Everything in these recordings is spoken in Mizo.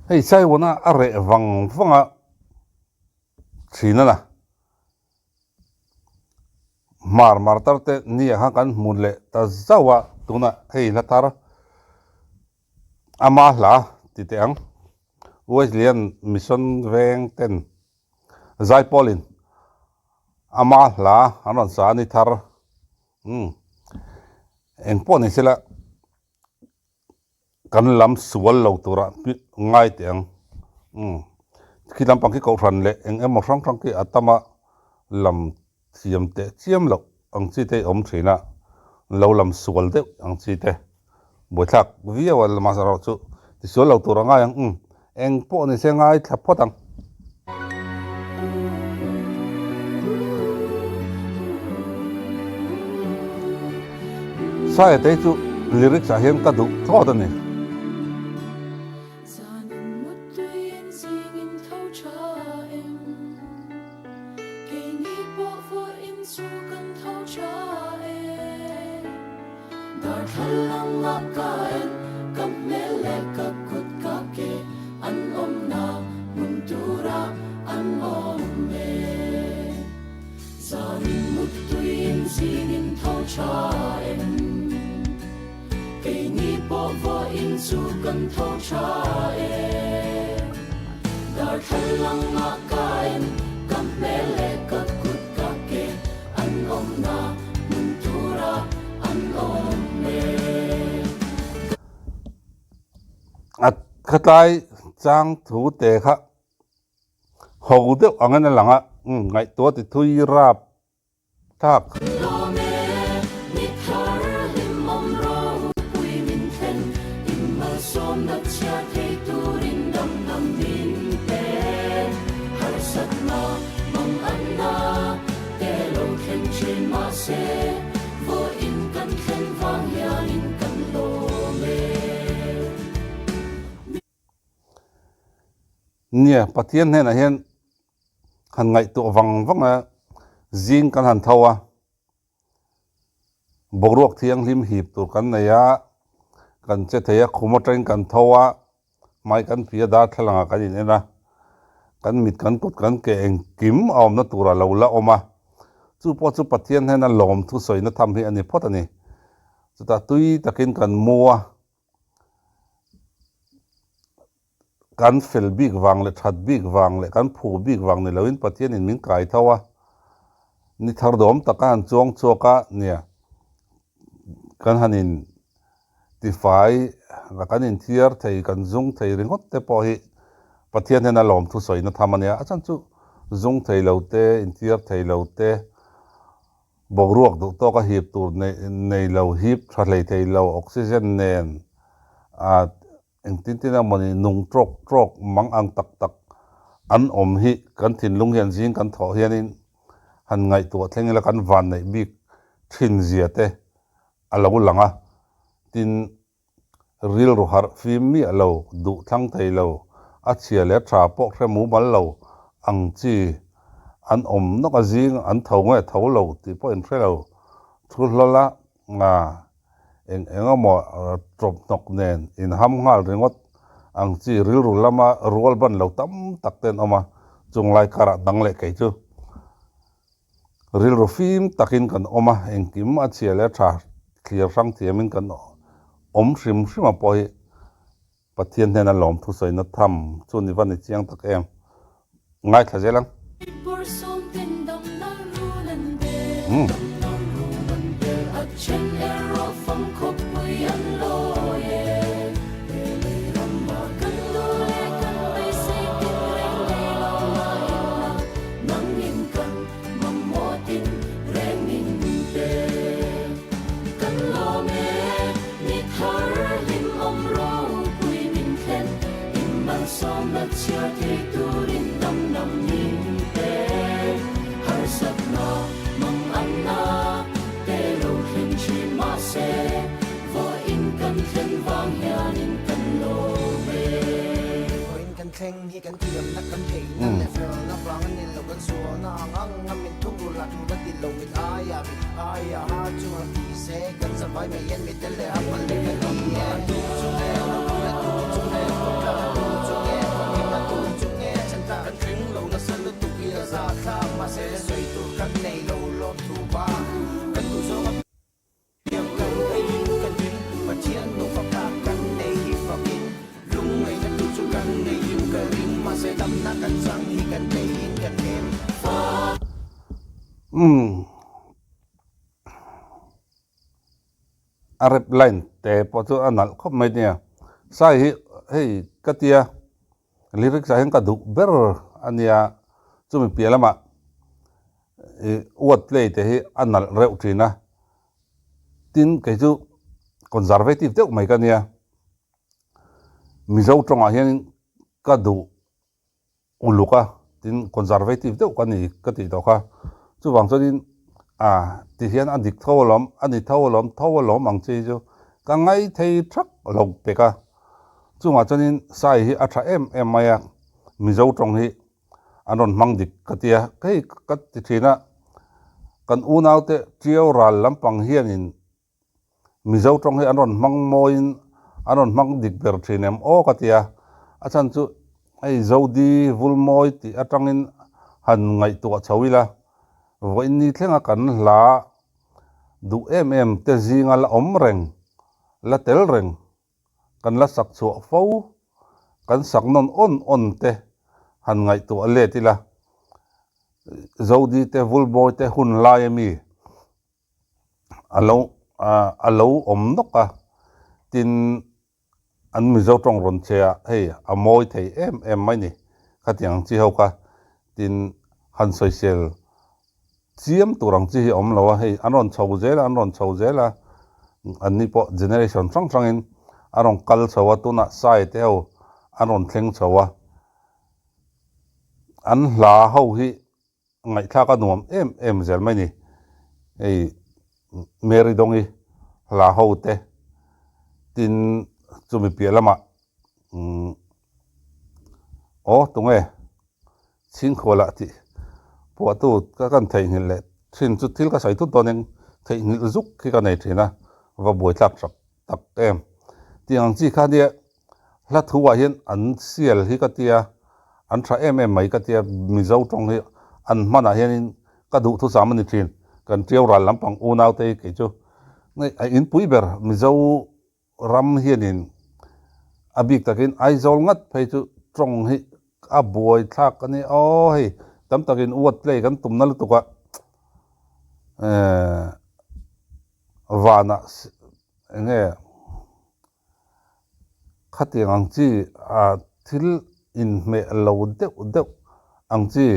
Hei Saiwana a reh vang vang a thin a na. Hmar martar te nia kha kan hmu leh ta zauh a, tunah hei hla thar ama hla ti teh ang. Wesleyan Mission veng ten Zaipawlin ama hla an rawn sa a ni thar. Umm engpawh ni sela kan lam sual lo tura ngai teh ang. Umm khi lampang khi kohhran leh eng emaw hrang hrang khi a tam a lam thiam teh chiam loh ang chi te awm thin a, lo lam sual deuh ang chi te buaithlak viau a mahse erawh chu tisual lo tur a ngai ang umm eng pawh ni se ngaithla phawt ang. Saia te chu lyrics ah hian ka duh thlawt a ni. Keini pawh vawiin chu kan tho tha e. Darthlalang a ka en, ka hmel leh ka kut ka ke an awmna hmun tura an awm e. Zanin muttuiin zingin tho tha em. Keini pawh vawiin chu kan tho tha e. Darthlalang ah ka en, ka hmel leh ka kut ka ke an awmna hmun tura an awm e. A khatlai chang thu te kha ho deuh angin a lang a, ngaihtuah ti thui rap Tak. Nia, Pathian hnenah hian han ngaihtuah vang vang a, zing kan han tho a, boruak thianghlim hip tur kan nei a, kan che thei a, khum atangin kan tho a, hmai kan phih a, darthlalang ah kan in en a, kan mit kan kut kan ke engkim a awmna tur a lo la awm a, chu pawh chu Pathian hnena lawmthu sawina tham hi a ni phawt a ni. Chutah tui takin kan mu a. Kan fel bik vang leh that bik vang leh kan phu bik vang ni loin Pathianin min kai tho a, ni thar dawm taka han chuang chhuak a nia, kan han in tifai la kan inthiar thei kan zung thei ringawt te pawh hi Pathian hian a lawmthu sawina tham a nia, a chhan chu zung thei lo te inthiar thei lo te Boruak duh tawk a hip tur nei lo, hip tha hlei thei lo, oxygen nen a engtin tin emawni nung trawk trawk mang ang tak tak an awm hi kan thinlung hian zing kan thawh hianin han ngaihtuah thleng ila kan van neih bik thin zia te a lo lang a, tin Rilru harh fim miah lo, duh thlang thei lo, a chhia leh tha pawh hre mumal lo ang chi an awm nawk a zing an tho nge tho lo tih pawh in hre lo. Thu hlawl a nga eng eng emaw tawp hnawk nen in ham nghal ringawt ang chi rilru lama rual ban lo tam tak te an awm a, chung lai karah dang leh kei chu Rilru fim takin kan awm a, engkim a chhia leh a tha thlir hrang thiamin kan awm hrim hrim a pawh hi Pathian hnena lawmthu sawina tham chu ni va ni chiang tak em. Ngaithla zel ang. Mamawtin reng min pe. Kan lawm e, ni thar hlim awm ropui min thlen. In malsawmna chhiar thei turin dam nam min pe. Harsatna mang anna te lo thleng thin mahse, vawiin kan thlen vang hianin kan lawm e. Vawiin kan thleng hi kan thiamna kan theihna leh felna vang a ni lo kan sualna ang ang a min thuk ru lah thu la ti lo mit aia mit aia ha chu han ti se kan zavai mai hian mit te leh a pal leh kan ni e. Tu chu nge ropui a tu chu nge khawtlang a tu chu nge. Umm. A rap line te pawh chu a nalh khawp mai nia. Sai hi hei ka tia lyrics ah hian ka duh ber a nia chumi piah lamah ih word play te hi a nalh reuh thin a. Tin kei chu conservative deuh mai ka nia. Mizo tawngah hian ka duh uluk a, tin conservative deuh ka ni ka tih tawh kha. Chuvang chuanin ah ti hian a dik tho alawm, a ni tho alawm, tho alawm ang chi hi chu ka ngai thei thak lo pek a. Chungah chuanin sai hi a tha em em mai a, Mizo tawng hi an rawn hmang dik ka ti a, hei ka ti thin a, kan unaute Tiau ral lampang hianin Mizo tawng hi an rawn hmang mawiin an rawn hmang dik ber thin em aw ka ti a, a chhan chu hei Zodi Vulmawi tih atangin han ngaihtuah chho ila, vawiin ni thlenga kan hla duh em em te zinga la awm reng, la tel reng, kan la sak chhuah fo, kan sak nawn awn awn te han ngaihtuah let ila, Zodi te Vulmawi te hun lai ami a lo a lo awm nawk a, tin an Mizo tawng rawn che a hei a mawi thei em em mai ni khatiang ang chi ho kha tin han sawisel chiam tur ang chi hi a awm lo a, hei an rawn chho zel a an rawn chho zel a an ni pawh generation hrang hrangin a rawn kal chho a tunah sai te ho an rawn thleng chho a an hla ho hi. Ngaihthlak a nuam em em zel mai ni. Hei Mary Dawngi hla ho te tin chumi piah lamah umm aw tunge Chhingkhualah tih phuahtu ka kan theihnghilh leh thin chu thil ka sawi thut dawn in theihnghilh zuk hi ka nei thin a, va buaithlak sak tak em. Tiang ang chi kha nia hla thu ah hian an sial hi ka tia, an tha em em mai ka tia, Mizo tawng hi an hmanah hianin ka duhthusam a ni thin, kan tiau ral lampang unau te hi kei chu a inpui ber Mizo ram hianin a bik takin Aizawl ngat phei chu tawng hi a buai thlak a ni aw hei tam takin word play kan tumna lutuk a ehh vanah eng nge khatiang ang chi ah thil inhmeh lo deuh deuh ang chi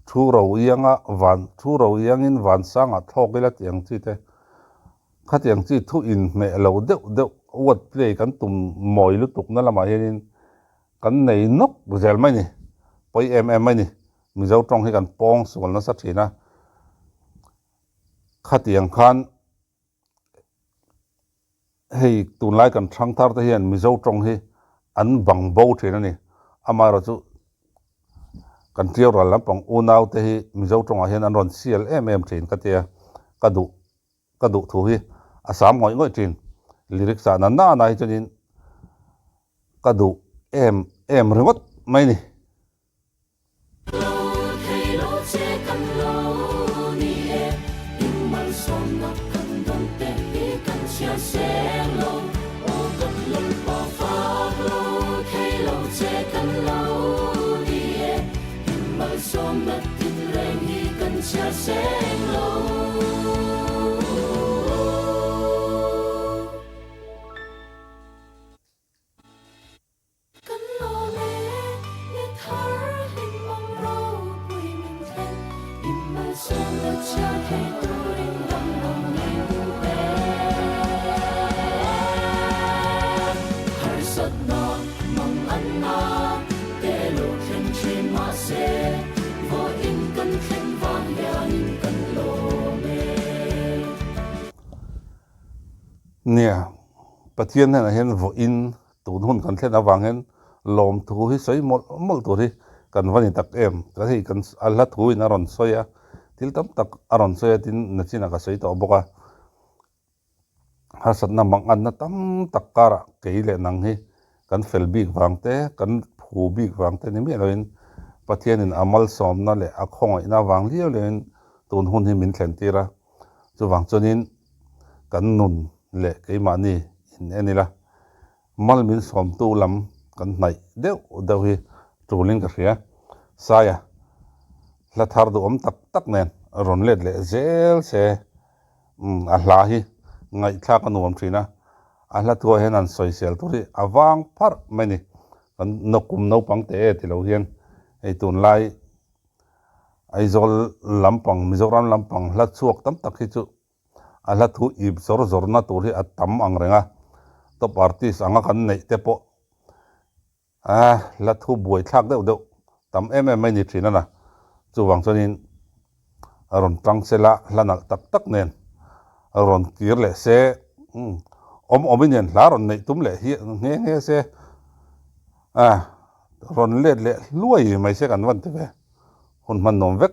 thu ro ianga van thu ro iangin vansangah thlawk ila tih ang chi te khatiang chi thu inhmeh lo deuh deuh word play kan tum mawi lutuk na lamah hianin kan nei nawk zel mai ni pawi em em mai ni Mizo tawng hi kan pawng sual nasa thin a khatiang khan. Hei tunlai kan hrang thar te hian Mizo tawng hi an bang bo thin a ni. Amaherawh chu kan ṭiau ral lampang unau te hi Mizo tawngah hian an rawn sial em em thin ka tia, ka duh ka duh thu hi a sam ngawih ngawih thin. Lyrics ah na na na hi chuanin ka duh em em ringawt mai ni. Lo thei lo che kan lo ni e, in malsawmna kan dawn te hi kan chhiar seng lo. Aw kan Lalpa fak lo thei lo che kan lo ni e, in malsawmna tin reng hi kan chhiar seng lo. Kan lawm e, ni thar hlim awm ropui min thlen, i malsawmna chhiar thei turin dam lo min pe. Harsatna mang an na te lo thleng thin mahse, vawiin kan thleng vang hianin kan lawm e. Nia, Pathian hnenah hian vawiin Tun hun kan thlen avang hian lawmthu hi sawi mawlh mawlh tur hi kan va ni tak em? Ka hei kan a hla thu in a rawn sawi a, thil tam tak a rawn sawi a tin nachinah ka sawi tawh bawk a. Harsatna manganna tam tak karah kei leh nang hi kan fel bik vang te, kan phu bik vang te ni miah loin Pathianin a malsawmna leh a khawngaihna avang liau liauin tun hun hi min thlen tir a. Chuvang chuanin kan nun leh keimahni in en ila, mal min sawmtu lam kan hnaih deuh deuh hi tulin ka hria. Saia, hla thar duhawm tak tak nen Rawn let leh zel se umm a hla hi ngaihthlak a nuam thin a, a hla thuah hian an sawisel tur hi a vang pharh mai ni. Kan nawkum naupang teh e ti lo hian hei tunlai Aizawl lampang Mizoram lampang hla chhuak tam tak hi chu a hla thu ip zawr zawrna tur hi a tam ang reng a, top artist anga kan neih te pawh A hla thu buai thlak deuh deuh tam em em mai ni thin a na. Chuvang chuanin a rawn tang se la, hla nalh tak tak nen a rawn kir leh se, umm awm awmin hian hla rawn neih tum leh hi nghe nghe se, a rawn let leh hluai mai se kan van ti ve. Hun hman nuam vek.